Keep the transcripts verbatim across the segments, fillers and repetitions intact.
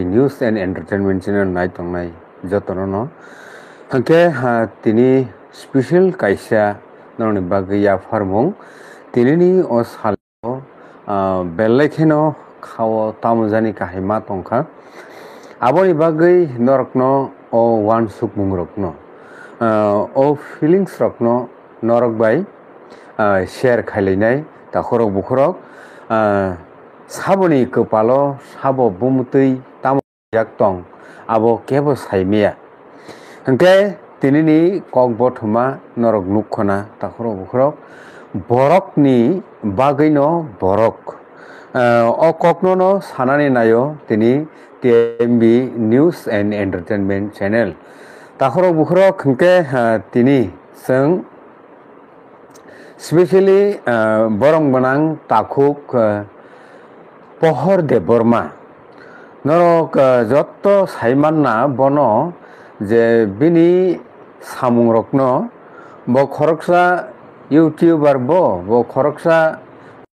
News and Entertainment channel nai tongnai jotono no. Hwnkhe, ha, tini special kaisa norokni bagwi yapharmung. Tinini o sal ah, belai kheno khao tamo jani kahai ma tongkha. Aboni bagwi norokno o uansukmungrokno, ah, o feelings rokno norok bai, ah, share khailainai takhorok bukhorok, ah, saboni kwpalo sabo bumtwi tamo jak tong, abo kebo saimaya. Hwnkhe tinini kok bothoma norok nukkhona takhorok bukhorok, borokni bagwino borok. Ah, o kokno no sanani naio tini T M B News and Entertainment Channel. Takhorok bukhorok hwnkhe, ah, tini chwng specially, ah, borok gwnang takhuk, ah, Pohor Debbarma. Norok, ah, jotto saimanna bono je bini samungrokno bo khoroksa YouTuber bo, bo khoroksa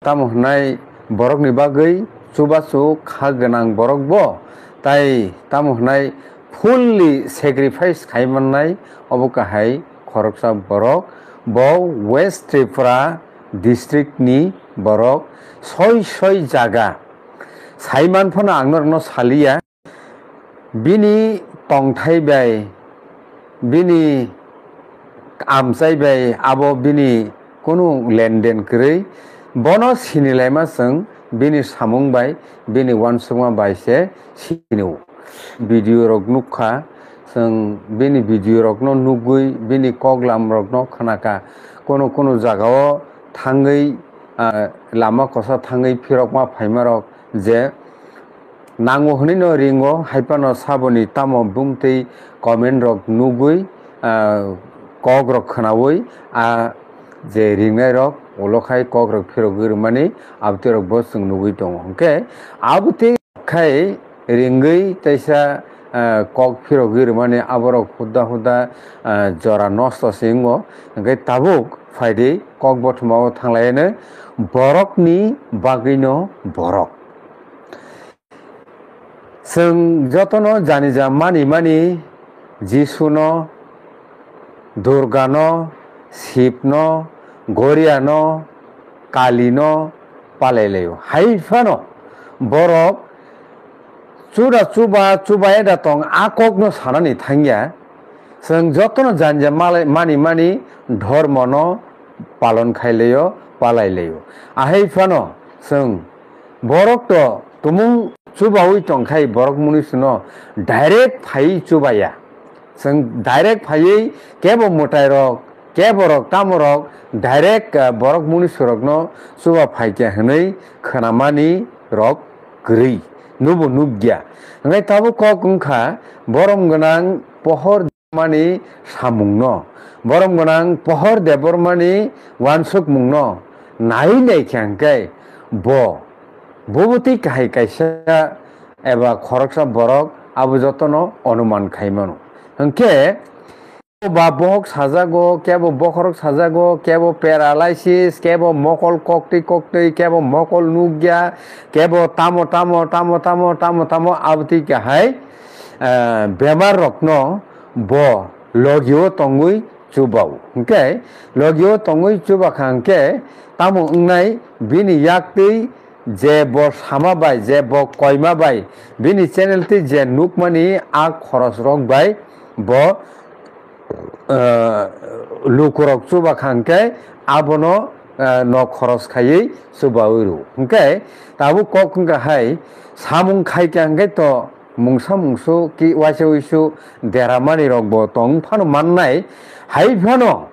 tamo hwnai borokni bagwi chubachu kha gwnang borok bo, tai tamo hwnai fully sacrifice khai mannai obo kahai khoroksa borok. Bo West Tripura district ni borok soi soi jaga. Saiman phano ang norokno saliya, bini tongthai bai, bini amchai bai abo bini kunu lenden kwrwi, bono sinilaima chwng bini samung bai, bini uansukma bai se sinio. Video rok nukha, chwng bini video rokno nugwi, bini koklam rokno khnakha. Kunu kunu jagao thangwi, ah, lama kosa thangwi phirokma phaimarok je nango hwnwi no ringo, hai phano saboni tamo bumtwi comment rok nugwi, ah, kok rok khnaui, ah, je ringnai rok ulo khai kok rok phirogwi rwmani abtwi rok bo chwng nugwi tongo. Hwnkhe abtwi khai ringwi teisa, ah, kok phirogwi rwmani aborok huda huda, ah, jora nosto se wngo. Hwnkhe tabuk phaidi kok bothomao thanglaiano borokni bagwino borok. Chwng jotono janija mani mani Jisuno, Durgano, Shivno, Goriano, Kalino palailaio. Hai phano borok chuda chuba, chuba eda tong a kokno sanani thangya. Chwng jotono janija malai-, mani mani dhormono palon khailaio, palailaio. Ahai phano chwng borok to tumung chubaui tongkhai borok munisino direct phaiwi chubaya. Chwng direct phaiwi kebo mwtai rok, kebo rok, tamo rok direct, ah, borok munisirokno chuba phaikha hwnwi khwnamani rok kwrwi, nubo nukya. Hwnkhe tabuk kok wngkha borom gwnang pohor mani samungno, borom gwnang Pohor Debbarmani uansukmungno nai naikha hwnkhe bo, bo bwtwi kahai kaisa eba khoroksa borok abo jotono onuman khaimano. Hwnkhe ba bohok sajago, kebo bokhorok sajago, kebo paralysis, kebo mokol koktwi koktwi, kebo mokol nukya, kebo tamo tamo, tamo tamo, tamo tamo, abotwi kahai, eh, bemar rokno bo logio tongwi chubao. Hwnkhe logio tongwi chubakha hwnkhe tamo wngnai bini yaktwi je bo sama bai, je bo koima bai, bini channel twi je nukmani a khoros rok bai bo, eh, lukurok chubakha hwnkhe abono, eh, no khoros khaiwi chubawi rw. Hwnkhe tabuk kok wngkha hai samung khaikha hwnkhe to mungsa mungsu ki waisa wisu deramani rok bo tong phano mannai. Hai phano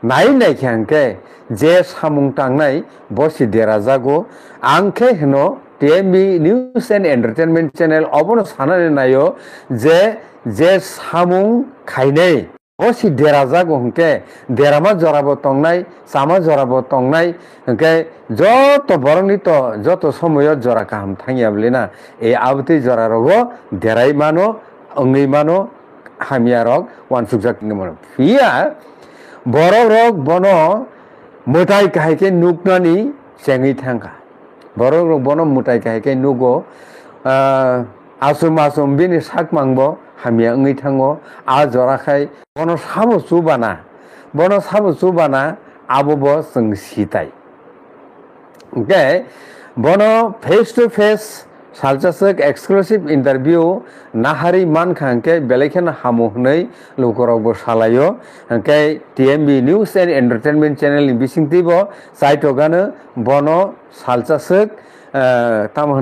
nai naikha hwnkhe je samung tangnai bo si derajago. Ang khe hwno T M B News and Entertainment Channel obono sanani naio je, je samung khainai bo si derajago hwnkhe derama jorabo tongnai, chama jorabo tongnai, hwnkhe joto borokni to joto somoyo jora kaham thangya bwlina, e abotwi jorarogo derai mano, wngwi mano, hamyarok uansukjak wngwi mano. Phiya borokrok bono mwtai kahai khe nuknani chengwi thangkha. Borokrok bono mwtai kahai khe nugo, ah, Asum asum bini sakmangbo hamya wngwi thango. A jora khai bono sabo chubana, bono sabo chubana, abo bo chwng sitai. Hwnkhe bono face to face salsa swk exclusive interview naharwi mankha hwnkhe belai kheno hamu hwnwi lukurokbo salaio. Hwnkhe T M B News and Entertainment channel ni bisingtwibo chaitokgano bono salsa swk, eh, tamo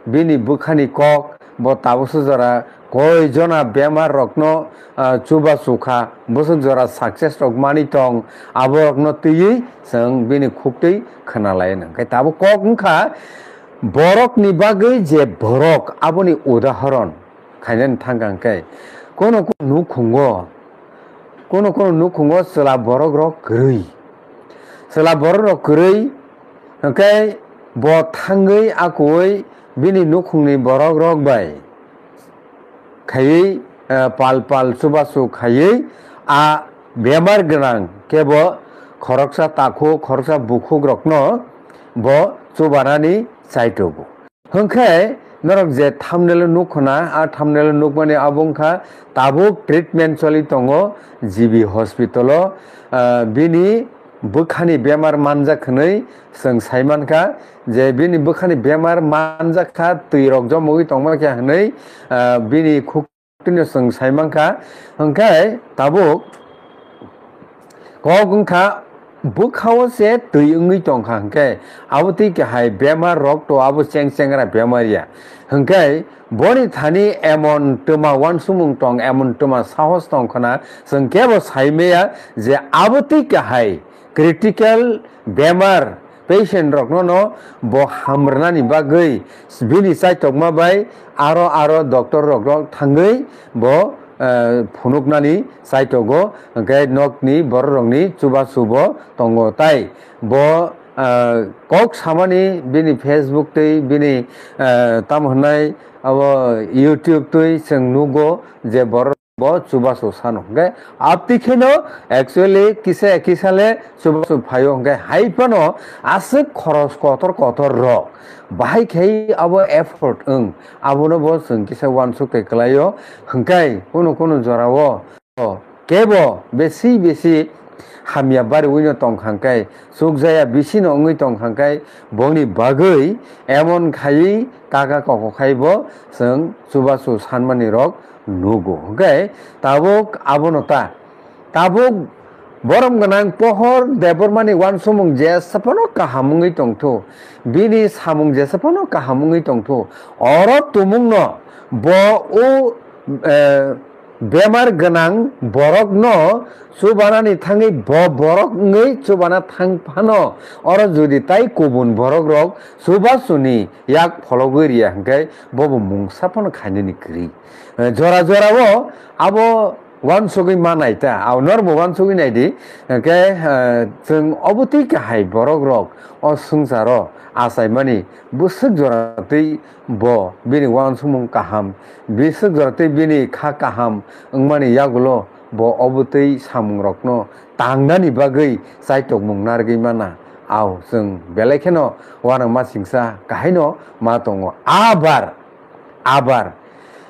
bini bwkhani kok, bo tabuksa jora koi jona bemar rokno, ah, chubachu kha, bwswk jora success rok mani tong, abo rokno twiwi chwng bini khuktwi khwnalai nang. Khe tabuk kok wngkha borokni bagwi je borok, aboni udahoron khainani thangkha hwnkhe, kono kono nukhungo, kono kono nukhungo chwla borok rok kwrwi. Chwla borok rok kwrwi, hwnkhe bo thangwi akuwi bini nukhungni borok rok bai khaiwi, eh, pal pal chubachu khaiwi a bemar gwnang kebo khoroksa takhuk, khoroksa bukhuk rokno bo chubanani chaitogo. Hwnkhe norok je thumbnail o nukho na, a thumbnail o nukmani abo wngkha tabuk treatment choli tongo G B hospital o, ah, bini bwkhani bemar manjak hwnwi chwng saimankha je bini bwkhani bemar manjak kha, twi rok jomogwi tongma khe hwnwi, ah, bini khuk Tini chwng sai mankha, hwnkhe tabuk kok wngkha bwkhao se twi wngwi tongkha, hwnkhe abo twi kahai bemar rok to abo cheng chengra bemar ya, hwnkhe boni thani emon twma uansukmung tong, emon twma sahos tong khna, chwng kebo sai maya je abo twi kahai critical bemar patient rokno no bo hamrwnani bagwi bini chaitokma bai aro aro doctor rokno thangwi bo, eh, phunuknani chaitogo, hwnkhe nokni bororokni chubachu bo tongo. Tai bo, eh, kok samani bini Facebook twi bini, eh, tamo hwnai abo YouTube twi chwng nugo je borok bo chubachu sano. Hwnkhe abtwi kheno actually kisa kisa le chubachu phaio, hwnkhe hai phano aswk khoros kotor kotor rok bahai khai abo effort wng, abono bo chwng kisa uansuk tei kwlaio. Hwnkhe kunu kunu jorao kebo besi besi hamya bariwino tongkha hwnkhe, chukjaya bisino wngwi tongkha hwnkhe, bongni bagwi emon khaiwi kaka koko khai bo chwng chubachu sanmani rok nugo. Hwnkhe tabuk abono ta, tabuk borom gwnang Pohor Debbarmani uansukmung jesa phano kaham wngwi tongthu, bini samung jesa phano kaham wngwi tongthu, oro tumungno bo o, eh, bemar gwnang borokno chubanani thangwi bo borok wngwi chubana thang phano, oro jodi tai kubun borok rok chubachuni yak phologwi riya hwnkhe bobo mungsa phano khainani kwrwi. Eh, jora jorao abo uansugwi manai ta, abo norbo uansugwi naidi, hwnkhe, eh, chwng obo twi kahai borok rok o swngcharo achaimani bwswk jora twi bo bini uansukmung kaham, bwswk jora twi bini kha kaham wngmani yagulo bo obo twi samungrokno tangnani bagwi chaitokmung narwgwi mana. Au chwng belai kheno uanama singsa kahaino ma tongo. Abar, abar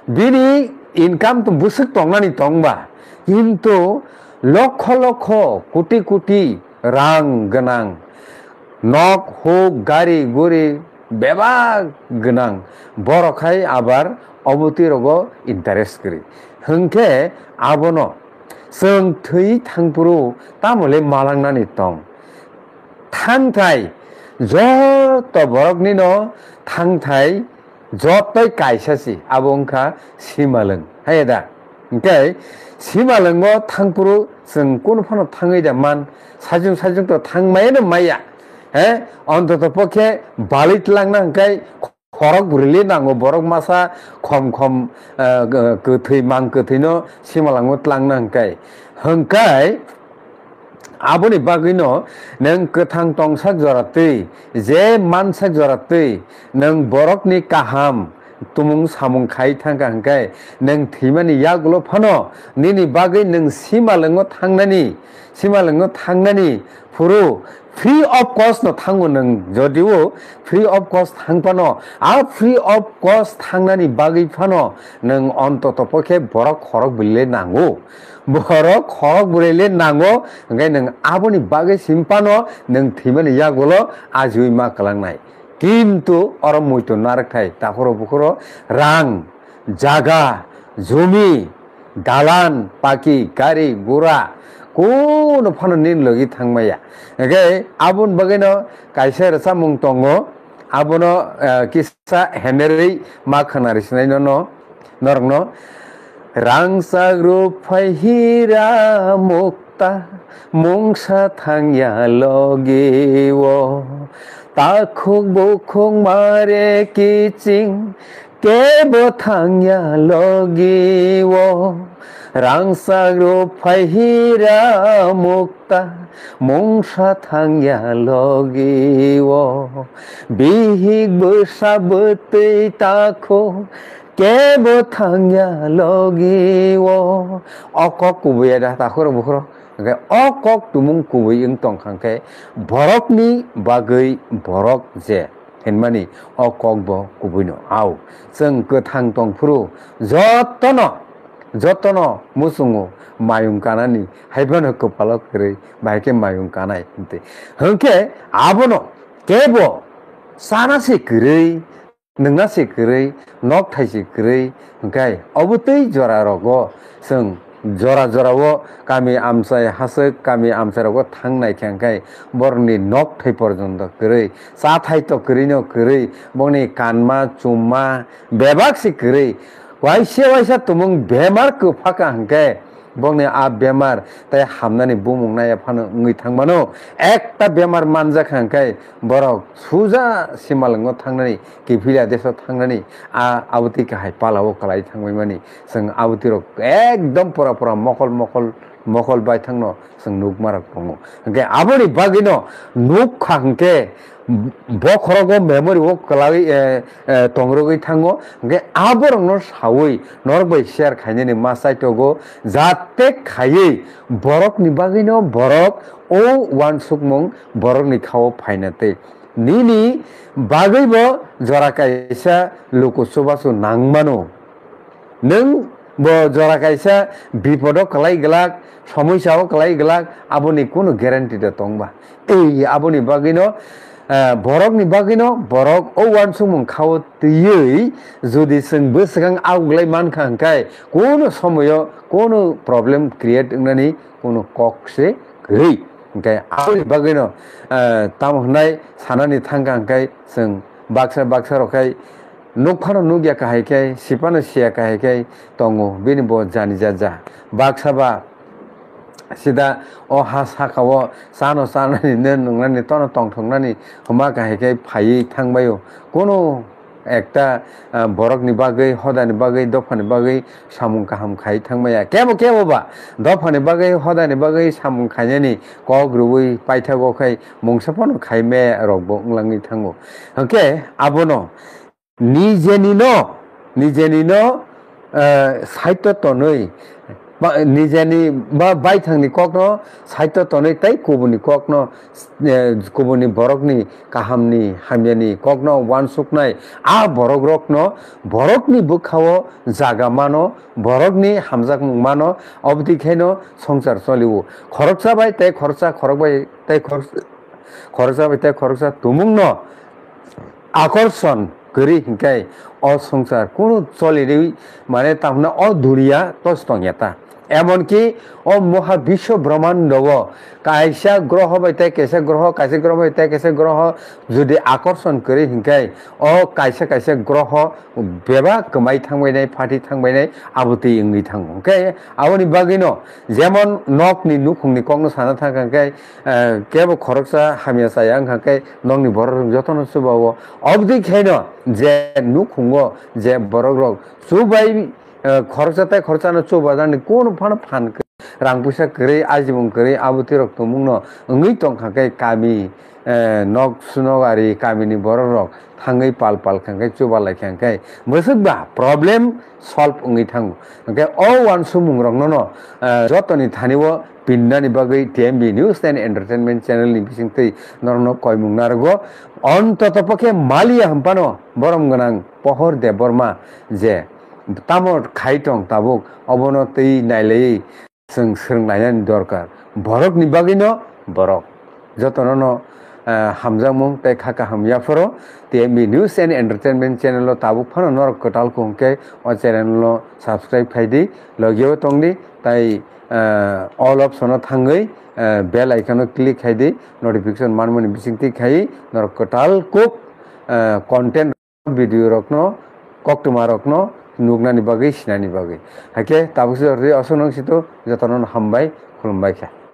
bini income to bwswk tongnani tongba, kintu lokho lokho, koti koti rang gwnang, nok huk, gari guri bebak gwnang borok hai abar obo twi rogo interest kwrwi. Hwnkhe abono chwng thwi thangphuru tamole malangnani tong. Thangthai joto boroknino thangthai jotoi kaisa si, abo wngkha simalwng, hai da? Hwnkhe simalwngo thangphuru chwng kunu phano thangwi da man, sajung sajung to thangmayano maya, he? Ontoto pokhe balwi tlangna hwnkhe khorok rili nango, borok masa khom khom, eh, kwthwi mang kwthwino simalwngo tlangna hwnkhe. Hwnkhe aboni bagwino nwng kwthang tongsak jora twi, je mansak jora twi, nwng borokni kaham, tumung samung khai thangkha hwnkhe, nwng thwimani yagulo phano nini bagwi nwng simalwngo thangnani, simalwngo thangnani phuru free of cost no thango nwng, jodio free of cost thang phano, a free of cost thangnani bagwi phano nwng ontoto pokhe borok khorok bwlwi nango, borok khorok bwlwi nango, hwnkhe nwng aboni bagwi sim phano nwng thwimani yagulo ajiwi ma kwlangnai. Kintu oro muitu narwkthai takhoro bukhoro rang, jaga, jumi, dalan, paki, gari, gura, kuno phano nini logi thangmaya. Hwnkhe aboni bagwino kaisa rwchapmung tongo, abono, eh, kisa henerwi ma khwnari sinai nono, norokno. Rangchak rupphai hira mukta mungsa thangya logi o. Takhuk bukhuk mare kiching kebo thangya logi o. Rangchak rupphai hira mukta mungsa thangya logi o. Bihik bwsa bwtwi takhuk kebo thangya logi o. O kok kubui ya da takhoro bukhoro. Hwnkhe o kok tumung kubui wng tong kha hwnkhe borokni bagwi borok je hinmani o kok bo kubui no. Au, chwng kwthang tong phuru jotono, jotono muchungo mayung kanani, hai phano kwpalo kwrwi, bahai khe mayung kanai hinti. Hwnkhe abono kebo chana se kwrwi, nwngna se kwrwi, nok thai se kwrwi, hwnkhe obo tei jora rogo chwng jora jora o kami amchai haswk, kami amchai rogo thang nai khe hwnkhe borokni nok thai porjonto kwrwi, cha thai to kwrwi no kwrwi, bongni kanma, chumma bebak se kwrwi, waisa waisa tumung bemar kwpha kha hwnkhe, bongni a bemar tei hamnani bumung naiya phano wngwi thangmano. Ekta bemar manjak kha hwnkhe borok suja simalwngo thangnani, kiphila deso thangnani, a abotwi kahai palao kwlai thangbaimani. Chwng abotwi rok ekdom pura pura mokol mokol, mokol baithangno chwng nukmarok tongo. Hwnkhe aboni bagwino nuk kha hwnkhe bokhorogo memory o kwlai, eh, eh, tongrogwi thango. Hwnkhe aborokno sawi norok bai share khainani ma chaitogo, jate khaiwi borokni bagwino borok o uansukmung borokni khao phaina tei nini bagwibo jora kaisa luku chubachu nangmano. Nwng bo jora kaisa bipodo kwlai glak, somoisao kwlai glak, aboni kunu guarantee da tongba? Ei, aboni bagwino, eh, borokni bagwino borok o uansukmung khao twiwi jodi chwng bwswkang auglai mankha hwnkhe, kunu somoyo kunu problem create wngnani kunu kok se kwrwi. Hwnkhe aboni bagwino, eh, tamo hwnai sanani thangkha hwnkhe chwng baksa baksa rok khai nukphano nukya kahai khe, sipano siya kahai khe tongo, bini bo jani jaja. Baksa ba sida o ha saka o chano chanani, ne nungnani, tono tongthoknani hwnma kahai khe phaiwi thangbaio. Kunu ekta, ah, borokni bagwi, hodani bagwi, dophani bagwi samung kaham khai thangmaya. Kebo kebo ba dophani bagwi, hodani bagwi samung khainani kok rwui paithago khai mungsa phano khaime rokbo wnglangwi thango. Hwnkhe abono nijenino, nijenino, eh, saito tonwi, ba, nijeni ba baithangni kokno saito tonwi tei kubuni kokno, eh, kubuni borokni kahamni hamyani kokno uansuknai a borokrokno borokni bwkhao jaga mano, borokni hamjakmung mano, obotwi khaino swngchar cholio. Khoroksa bai tei khoroksa, khorok bai tei khorok-, khoroksa bai tei khoroksa tumungno akorson kwrwi hwnkhe o swngchar kunu choliwi, mane, tamna o duniya tos tongya ta. Emonki o moha biswo brahmando o kaisa groho bai tei kaisa groho, kaisa groho bai tei kaisa groho jodi akorson kwrwi hwnkhe o kaisa kaisa groho bebak kwmai thangbainai, phathi thangbainai, abotwi wngwi thango. Hwnkhe aboni bagwino jemon nokni nukhungni kokno sana thangkha hwnkhe, eh, kebo khoroksa hamya chaya wngkha khe nokni borok rok jotono chubao. Obotwi khaino je nukhungo je borok rok chubai, eh, khoroksa tei khoroksano chubajakni kunu phano phan kwrwi. rang puisa kwrwi, ajibung kwrwi, abotwi rok tongmung no wngwi tongkha khe kami, eh, nok sunok ari kamini borok rok thangwi pal pal kha khe, chuba lai kha khe bwswk ba problem solve wngwi thango. Hwnkhe o uansukmung rokno no, eh, jotoni thani o pinnani bagwi T M B News and Entertainment channel ni bisingtwi norokno koimung narwgo. Ontoto pokhe maliya hwnphano borom gwnang Pohor Debbarma je tamo khai tong tabuk, obono twi nailaiwi chwng swrwng lainani dorkar. Borokni bagwino borok. Jotono no, eh, hamjakmung tei kha kaham yapharo T M B News and Entertainment channel o tabuk phano norok kwtal kung khe o channel no subscribe khai di, logio tong di, tai, eh, all option o thangwi, eh, bell icon o click khai di, notification manmani bisingtwi khai norok kwtal kuk, eh, content video rokno, koktwma rokno nuknani bagwi, sinani bagwi. Haikhe tabuk se jordi aswk nang situ, jotono hambai, khulumbai kha.